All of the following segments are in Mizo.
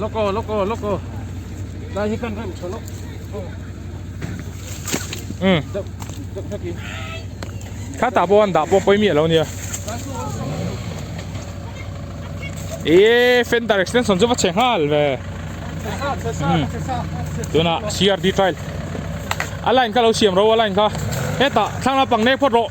Loko loko loko lai hi kan rem tha lok um kha tah pawh an dah pawh pawimawh lo nia e fender extension chu va chhe nghal ve tunah CRD trial a line kha lo siam ro a line kha hetah thlang lampang nek phawt rawh.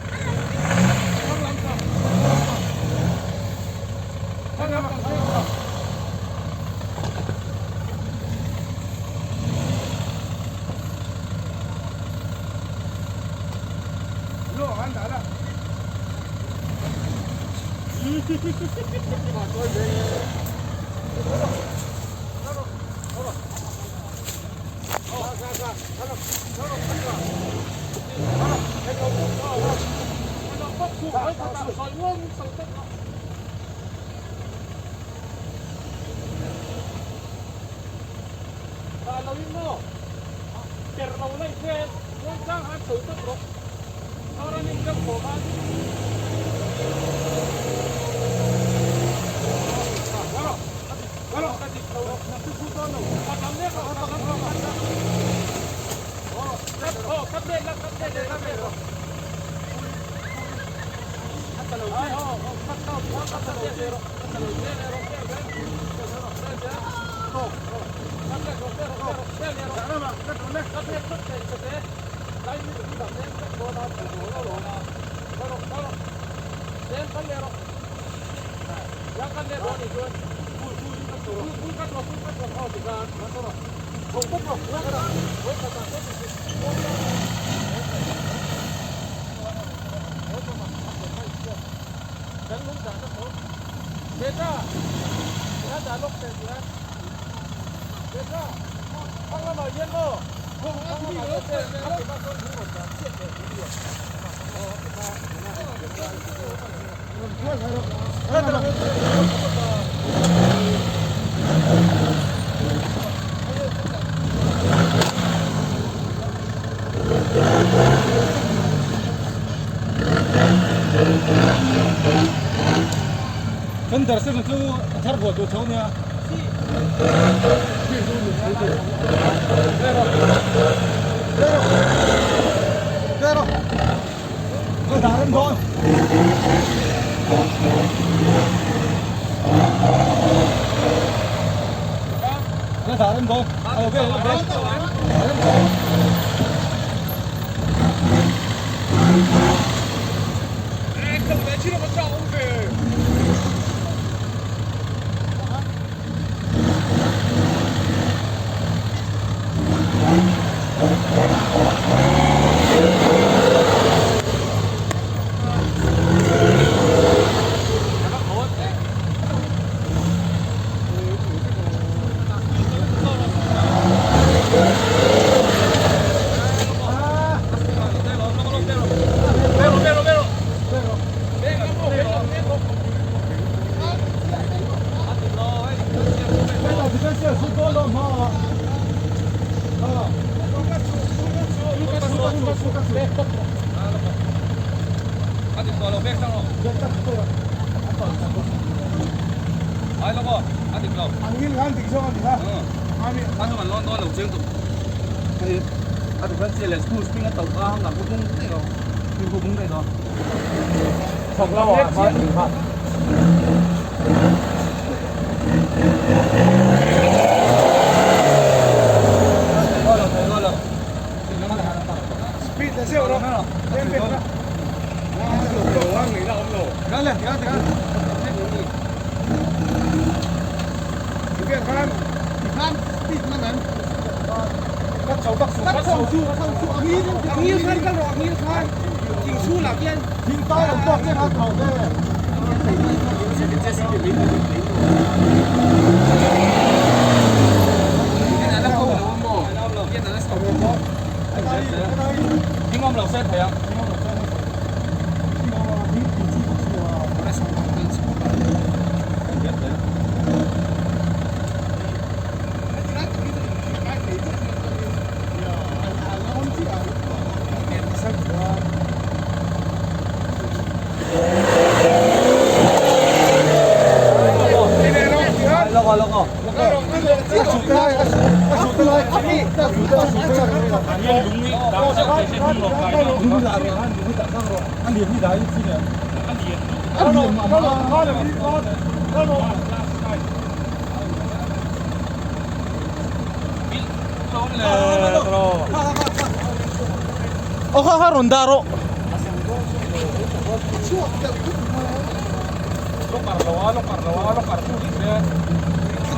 Aw kha kha rawn dah rawh.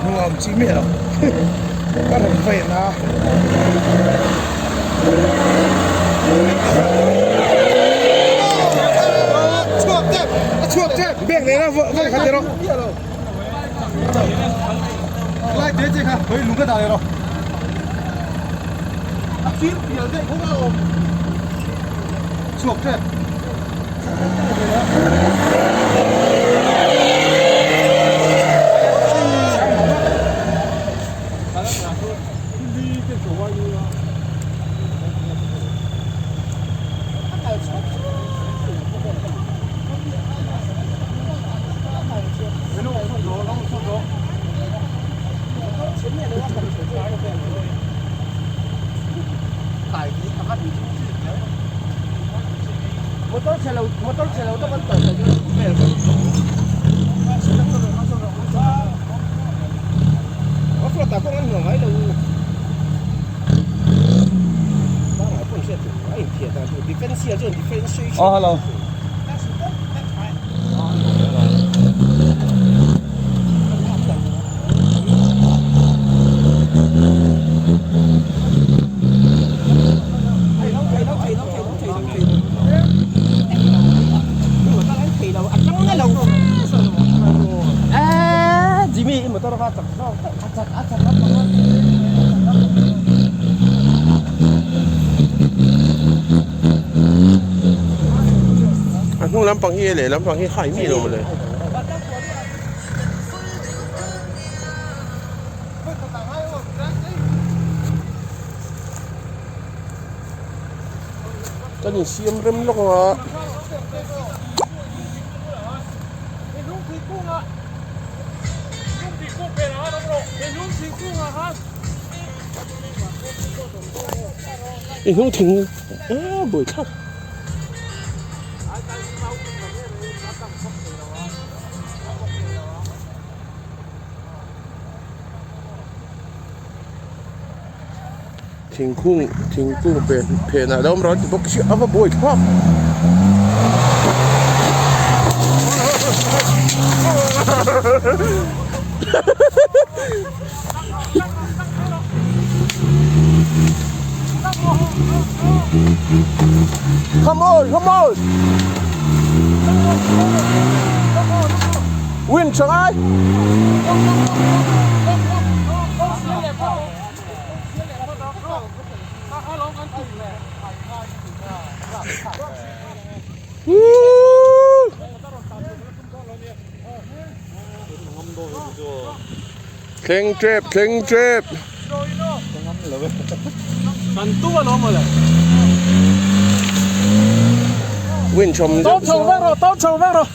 Nuam chi miah lo ka rawn ven a. Aw hello. A hnung lampang hi leh lampang hi hai mi lo mawle. Kan insiam rem lawk ang a. I hnung thing a buai thlak. Thingkung thingkung phenah lo awm ran ti bawk si a va buai thlak. Come on, come on. Win chẳng ai. Woo! Thleng tep thleng tep. Kan tu alawm mawle. Winch awm Tawp chho vek rawh tawp chho vek rawh.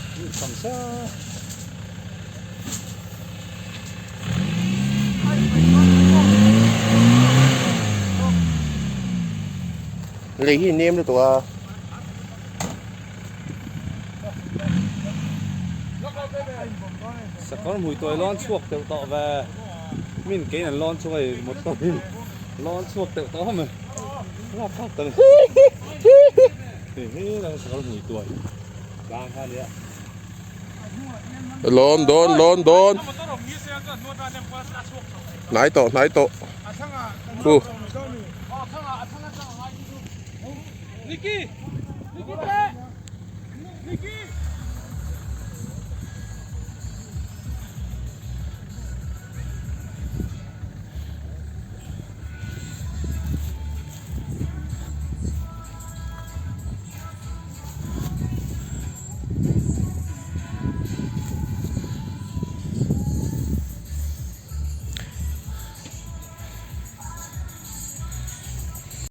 Lei hi nem lutuk a. Sakawr hmui tawi lawn chhuak teuh tawh ve min kein an lawn chhuak a hei motor in lawn chhuak teuh tawh mai rap thlak ta ni hei helai sakawr hmui tuai tlang kha nia. Lawn dawn lawn dawn hnai tawh hnai tawh khu.